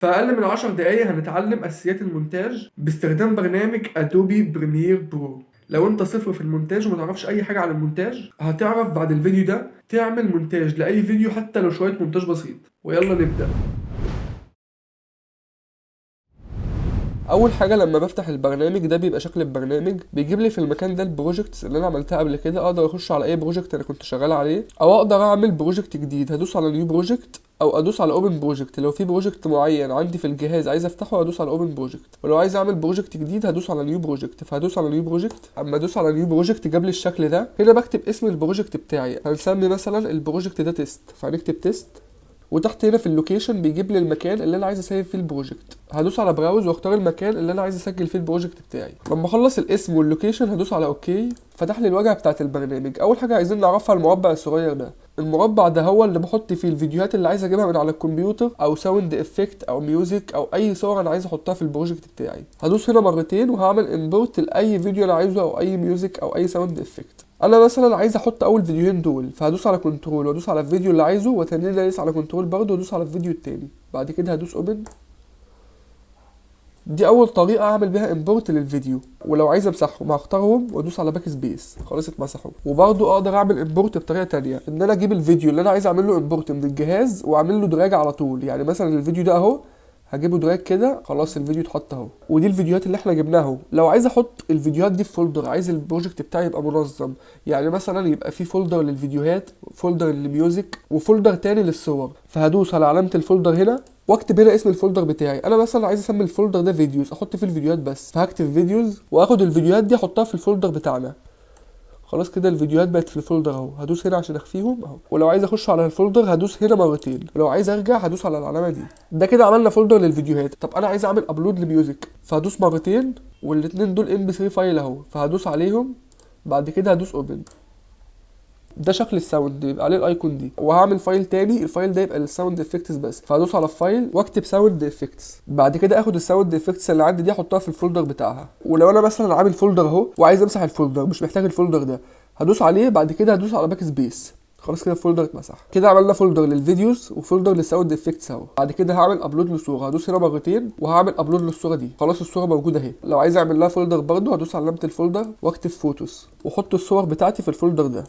في أقل من 10 دقايق هنتعلم أساسيات المونتاج باستخدام برنامج Adobe Premiere Pro. لو انت صفر في المونتاج وما تعرفش اي حاجة عن المونتاج، هتعرف بعد الفيديو ده تعمل مونتاج لأي فيديو حتى لو شوية مونتاج بسيط. ويلا نبدأ. اول حاجة لما بفتح البرنامج ده بيبقى شكل البرنامج، بيجيب لي في المكان ده ال projects اللي انا عملتها قبل كده. اقدر اخش على اي project انا كنت شغال عليه، او اقدر اعمل project جديد. هدوس على new project او ادوس على open project. لو في project معين عندي في الجهاز عايز افتحه ادوس على open project، ولو عايز اعمل project جديد هدوس على new project. فهدوس على new project. اما ادوس على new project جاب لي الشكل ده. هنا بكتب اسم ال project بتاعي، هنسمي مثلا ال project ده test، فهنكتب test. وتحت هنا في ال location بيجيب لي المكان اللي انا عايز اسيف فيه ال project. هدوس على browse واختار المكان اللي انا عايز اسجل فيه ال project بتاعي. لما اخلص الاسم وال location هدوس على okay. فتح لي الواجهة بتاعه البرنامج. اول حاجة عايزين نعرفها المربع الصغير ده. المربع ده هو اللي بحط فيه الفيديوهات اللي عايز اجيبها من على الكمبيوتر، او sound effect او music او اي صور انا عايز احطها في ال project بتاعي. هدوس هنا مرتين وهعمل import لاي فيديو انا عايزه، او اي music او اي sound effect. انا مثلا عايز احط اول فيديوهين دول، فهدوس على control وادوس على الفيديو اللي عايزه، وتاني دايس على control برضه وادوس على الفيديو التاني. بعد كده هدوس open. دي اول طريقه اعمل بيها import للفيديو. ولو عايز امسحهم هختارهم وادوس على backspace، خلاص اتمسحوا. وبرضه اقدر اعمل import بطريقة تانية، ان انا اجيب الفيديو اللي انا عايز اعمل له import من الجهاز واعمل له drag على طول. يعني مثلا الفيديو ده اهو، هجيبه drag كده، خلاص الفيديو اتحط اهو. ودي الفيديوهات اللي احنا جبناها اهو. لو عايز احط الفيديوهات دي في folder، عايز ال project بتاعي يبقى منظم، يعني مثلا يبقى في folder للفيديوهات، folder لل music، و folder تاني للصور، فهدوس على علامة ال folder هنا واكتب هنا اسم ال folder بتاعي. انا مثلا عايز اسمي ال folder ده videos، احط فيه الفيديوهات بس، فهكتب videos واخد الفيديوهات دي احطها في ال folder بتاعنا. خلاص كده الفيديوهات بقت في ال folder اهو. هدوس هنا عشان اخفيهم اهو. ولو عايز اخش على ال folder هدوس هنا مرتين، ولو عايز ارجع هدوس على العلامة دي. ده كده عملنا folder للفيديوهات. طب انا عايز اعمل upload ل music، فهدوس مرتين، والاتنين دول MP3 file اهو، فهدوس عليهم. بعد كده هدوس open. ده شكل ال sound يبقى عليه ال icon دي. وهعمل file تاني، ال file ده يبقى لل sound effects بس، فهدوس على ال file واكتب sound effects. بعد كده اخد ال sound effects اللي عندي دي احطها في ال folder بتاعها. ولو انا مثلا عامل folder اهو وعايز امسح ال folder، مش محتاج ال folder ده، هدوس عليه. بعد كده هدوس على backspace، خلاص كده ال folder اتمسح. كده عملنا folder لل videos و folder لل sound effects اهو. بعد كده هعمل upload لصورة، هدوس هنا مرتين وهعمل upload للصورة دي. خلاص الصورة موجودة اهي. لو عايز اعمل لها folder برضه هدوس على علامة ال folder واكتب photos واحط الصور بتاعتي في ال folder ده.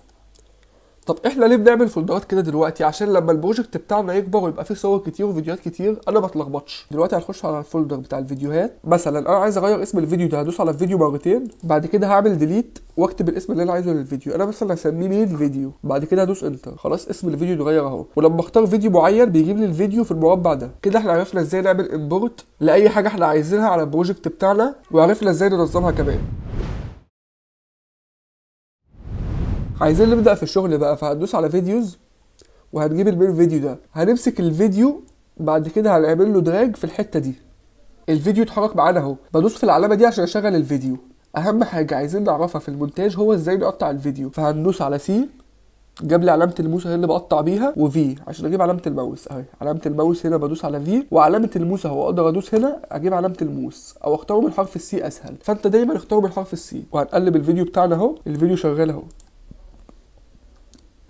طب احنا ليه بنعمل فولدرات كده دلوقتي؟ عشان لما ال project بتاعنا يكبر ويبقى فيه صور كتير وفيديوهات كتير انا ما اتلخبطش. دلوقتي هنخش على ال folder بتاع الفيديوهات. مثلا انا عايز اغير اسم الفيديو ده، هدوس على الفيديو مرتين. بعد كده هعمل delete واكتب الاسم اللي انا عايزه للفيديو. انا مثلا هسميه main video. بعد كده هدوس enter، خلاص اسم الفيديو اتغير اهو. ولما اختار فيديو معين بيجيب لي الفيديو في المربع ده. كده احنا عرفنا ازاي نعمل import لاي حاجة احنا عايزينها على ال project بتاعنا، وعرفنا ازاي ننظمها كمان. عايزين نبدأ في الشغل بقى، فهندوس على videos وهنجيب ال main video ده. هنمسك الفيديو بعد كده هنعمل له drag في الحتة دي. الفيديو اتحرك معانا اهو. بدوس في العلامة دي عشان اشغل الفيديو. اهم حاجة عايزين نعرفها في المونتاج هو ازاي نقطع الفيديو. فهندوس على C، جاب لي علامة الموس اهي اللي بقطع بيها، و V عشان اجيب علامة الماوس اهي. علامة الماوس هنا بدوس على V، وعلامة الموس اهو اقدر ادوس هنا اجيب علامة الموس، او اختاره من حرف ال C اسهل. فانت دايما اختاره من حرف ال C. وهنقلب الفيديو بتاعنا اهو، الفيديو شغال اهو.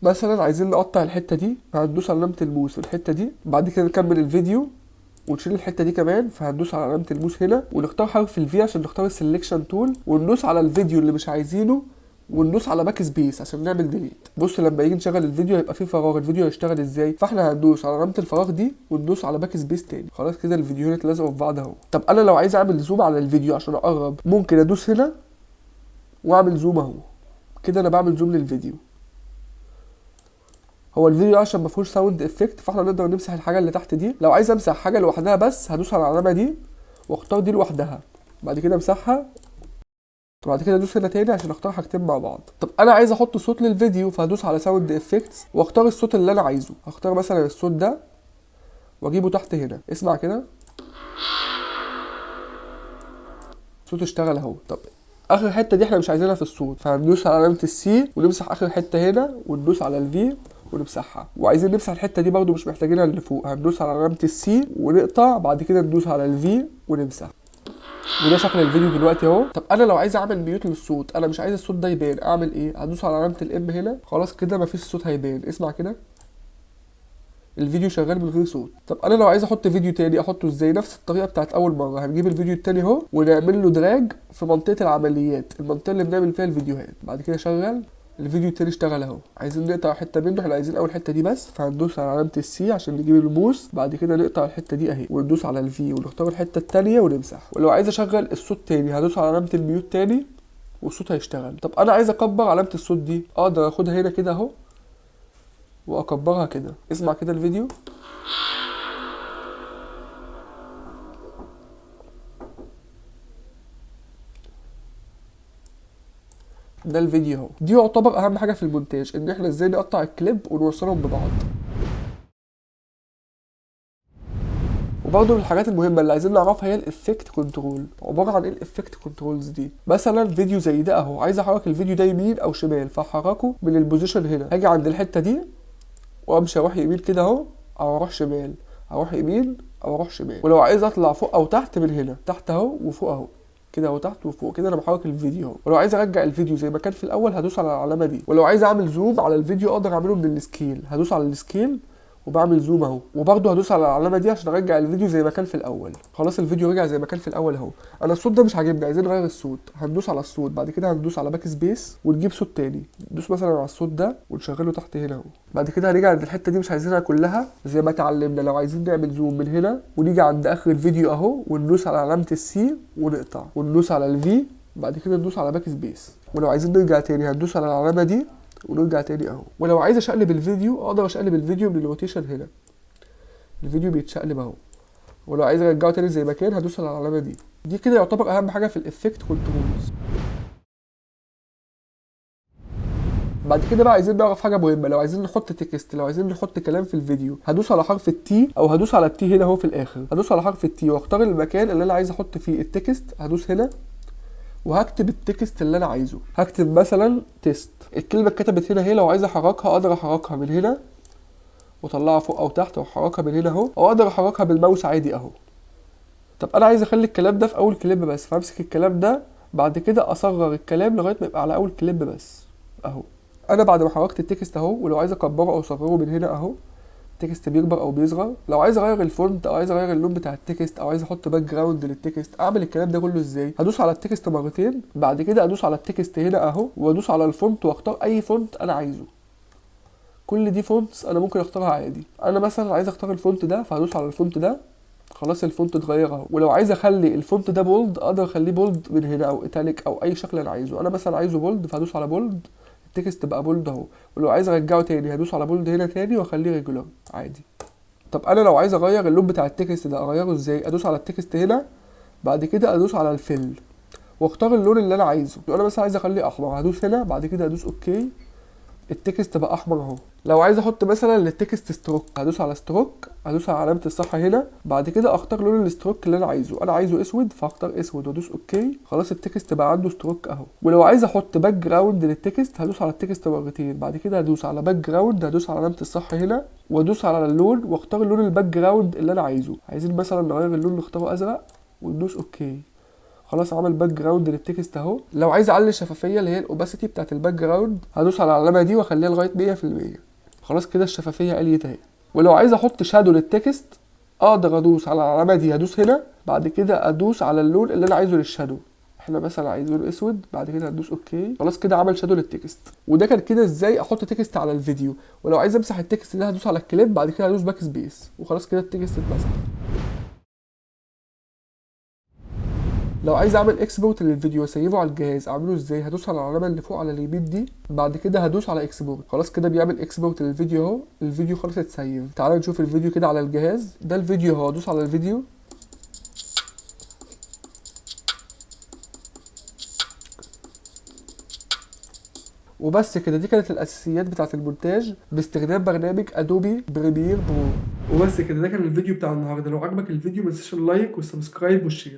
مثلا عايزين نقطع الحتة دي، فهندوس على علامة الموس في الحتة دي. بعد كده نكمل الفيديو ونشيل الحتة دي كمان، فهندوس على علامة الموس هنا ونختار حرف ال V عشان نختار ال selection tool، وندوس على الفيديو اللي مش عايزينه وندوس على backspace عشان نعمل delete. بص لما يجي نشغل الفيديو هيبقى فيه فراغ، الفيديو هيشتغل ازاي؟ فاحنا هندوس على علامة الفراغ دي وندوس على backspace تاني. خلاص كده الفيديوهين اتلزقوا في بعض اهو. طب انا لو عايز اعمل zoom على الفيديو عشان اقرب، ممكن ادوس هنا واعمل zoom اهو. كده انا بعمل zoom للفيديو. هو الفيديو عشان ما فيهوش sound effect فاحنا نقدر نمسح الحاجة اللي تحت دي. لو عايز امسح حاجة لوحدها بس هدوس على العلامة دي واختار دي لوحدها، بعد كده امسحها، وبعد كده ادوس هنا تاني عشان اختار حاجتين مع بعض. طب انا عايز احط صوت للفيديو، فهدوس على sound effects واختار الصوت اللي انا عايزه. هختار مثلا الصوت ده واجيبه تحت هنا. اسمع كده، صوت اشتغل اهو. طب اخر حتة دي احنا مش عايزينها في الصوت، فهندوس على علامة ال C ونمسح اخر حتة هنا وندوس على ال V ونمسحها. وعايزين نمسح الحتة دي برضو مش محتاجينها اللي فوق، هندوس على علامة ال C ونقطع، بعد كده ندوس على ال V ونمسح. وده شكل الفيديو دلوقتي اهو. طب انا لو عايز اعمل mute للصوت، انا مش عايز الصوت ده يبان، اعمل ايه؟ هدوس على علامة ال M هنا، خلاص كده مفيش صوت هيبان. اسمع كده، الفيديو شغال من غير صوت. طب انا لو عايز احط فيديو تاني احطه ازاي؟ نفس الطريقة بتاعت اول مره، هنجيب الفيديو التاني اهو ونعمل له drag في منطقة العمليات، المنطقة اللي بنعمل فيها الفيديوهات. بعد كده شغل الفيديو التاني، اشتغل اهو. عايزين نقطع حتة منه، احنا عايزين اول حتة دي بس، فهندوس على علامة ال C عشان نجيب الموس، بعد كده نقطع الحتة دي اهي وندوس على ال V ونختار الحتة التانية ونمسح. ولو عايز اشغل الصوت تاني هدوس على علامة ال mute تاني والصوت هيشتغل. طب انا عايز اكبر علامة الصوت دي، اقدر اخدها هنا كده اهو واكبرها كده. اسمع كده الفيديو. ده الفيديو اهو. دي يعتبر اهم حاجة في المونتاج، ان احنا ازاي نقطع الكليب ونوصلهم ببعض. وبرضه من الحاجات المهمة اللي عايزين نعرفها هي ال effect control. عبارة عن ايه ال effect controls دي؟ مثلا فيديو زي ده اهو، عايز احرك الفيديو ده يمين او شمال، فاحركه من ال position هنا. هاجي عند الحتة دي وامشي اروح يمين كده اهو، او اروح شمال، اروح يمين او اروح شمال. ولو عايز اطلع فوق او تحت من هنا، تحت اهو وفوق اهو كده اهو، تحت وفوق كده، انا بحرك الفيديو اهو. ولو عايز ارجع الفيديو زي ما كان في الاول هدوس على العلامة دي. ولو عايز اعمل zoom على الفيديو اقدر اعمله من ال scale، هدوس على ال scale وبعمل zoom اهو. وبرده هدوس على العلامة دي عشان ارجع الفيديو زي ما كان في الاول. خلاص الفيديو رجع زي ما كان في الاول اهو. انا الصوت ده مش عاجبني، عايزين نغير الصوت. هندوس على الصوت، بعد كده هندوس على backspace ونجيب صوت تاني. ندوس مثلا على الصوت ده ونشغله تحت هنا اهو. بعد كده هنيجي عند الحتة دي مش عايزينها كلها زي ما اتعلمنا. لو عايزين نعمل zoom من هنا ونيجي عند اخر الفيديو اهو وندوس على علامة ال C ونقطع وندوس على ال V، بعد كده ندوس على backspace. ولو عايزين نرجع تاني هندوس على العلامة دي ونرجع تاني اهو. ولو عايز اشقلب الفيديو اقدر اشقلب الفيديو من ال rotation هنا، الفيديو بيتشقلب اهو. ولو عايز ارجعه تاني زي ما كان هدوس على العلامة دي. دي كده يعتبر اهم حاجة في ال effect controls. بعد كده بقى عايزين نعرف حاجة مهمة، لو عايزين نحط text، لو عايزين نحط كلام في الفيديو، هدوس على حرف ال T او هدوس على ال T هنا اهو في الاخر. هدوس على حرف ال T واختار المكان اللي انا عايز احط فيه ال text، هدوس هنا وهكتب ال text اللي انا عايزه. هكتب مثلا test. الكلمة اتكتبت هنا اهي، لو عايز احركها اقدر احركها من هنا واطلعها فوق او تحت، واحركها من هنا اهو، او اقدر احركها بالماوس عادي اهو. طب انا عايز اخلي الكلام ده في اول كليب بس، فامسك الكلام ده بعد كده اصغر الكلام لغاية ما يبقى على اول كليب بس اهو. انا بعد ما حركت ال text اهو، ولو عايز اكبره او اصغره من هنا اهو، ال text بيكبر او بيصغر. لو عايز اغير ال font او عايز اغير اللون بتاع ال text او عايز احط background لل text، اعمل الكلام ده كله ازاي؟ هدوس على ال text مرتين، بعد كده ادوس على ال text هنا اهو، وادوس على ال font واختار اي font انا عايزه. كل دي fonts انا ممكن اختارها عادي. انا مثلا عايز اختار ال font ده، فهدوس على ال font ده، خلاص ال font اتغير اهو. ولو عايز اخلي ال font ده bold اقدر اخليه bold من هنا او italic او اي شكل انا عايزه. انا مثلا عايزه bold فهدوس على bold، ال text بقى bold اهو. ولو عايز ارجعه تاني هدوس على bold هنا تاني واخليه regular عادي. طب انا لو عايز اغير اللون بتاع ال text ده اغيره ازاي؟ ادوس على ال text هنا، بعد كده ادوس على ال fill واختار اللون اللي انا عايزه. لو انا مثلا عايز اخليه احمر هدوس هنا، بعد كده ادوس okay، ال text بقى احمر اهو. لو عايز احط مثلا لل text stroke هدوس على stroke، هدوس على علامة الصح هنا، بعد كده اختار لون ال stroke اللي انا عايزه. انا عايزه اسود فاختار اسود وادوس okay، خلاص ال text بقى عنده stroke اهو. ولو عايز احط background لل text هدوس على ال text مرتين، بعد كده هدوس على background، هدوس على علامة الصح هنا وادوس على اللون واختار اللون ال background اللي انا عايزه. عايزين مثلا نغير اللون نختاره ازرق وندوس okay، خلاص عمل background لل text اهو. لو عايز اعلي الشفافية اللي هي ال opacity بتاعت ال background هدوس على العلامة دي واخليها لغاية 100%، خلاص كده الشفافية قليت اهي. ولو عايز احط shadow لل text اقدر ادوس على العلامة دي، هدوس هنا، بعد كده ادوس على اللون اللي انا عايزه لل shadow. احنا مثلا عايزينه اسود، بعد كده هندوس okay، خلاص كده عمل shadow لل text. وده كان كده ازاي احط text على الفيديو. ولو عايز امسح ال text ده هدوس على الكليب، بعد كده هدوس backspace، وخلاص كده ال text اتمسح. لو عايز اعمل export للفيديو واسيبه على الجهاز اعمله ازاي؟ هدوس على العلامة اللي فوق على اليمين دي، بعد كده هدوس على export، خلاص كده بيعمل export للفيديو اهو. الفيديو خلاص اتسيف. تعالى نشوف الفيديو كده على الجهاز. ده الفيديو اهو، هدوس على الفيديو، وبس كده. دي كانت الاساسيات بتاعه المونتاج باستخدام برنامج Adobe Premiere Pro. وبس كده، ده كان الفيديو بتاع النهارده. لو عجبك الفيديو ما تنساش ال like وال subscribe وال share.